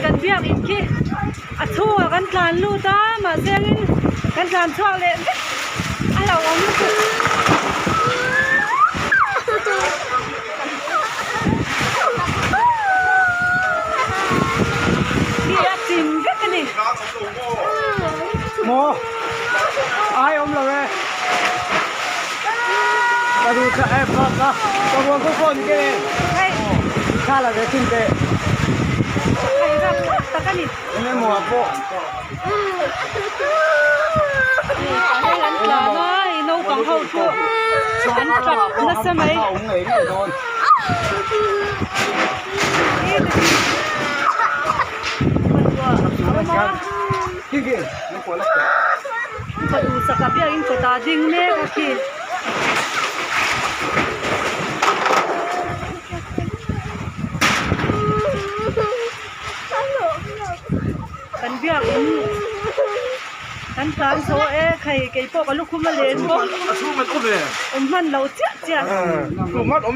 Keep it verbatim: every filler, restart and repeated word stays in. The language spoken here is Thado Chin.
Kan biak in khi a chunga kan tlan lut a, mahse in kan tlan chhuak leh vek a la um. Khi a chim vek a ni. Mo. Ai, um lo e. Ka du cha e pa ka. Ka wang ko kon ke. Hai. Cha la ve tin te. Hai, ra ta ka ni. Ne mo po. Ni ka he lan la na, i no pang hau chu. An tak na sa mai. Kiki, ni ko la. Patu saka biak in pata ding ne ka khi. Kan biak in. Kan tlan so e khai kei po ka lukhum a len po. A chu man um e. Um man lo chiah chiah. A, chu man um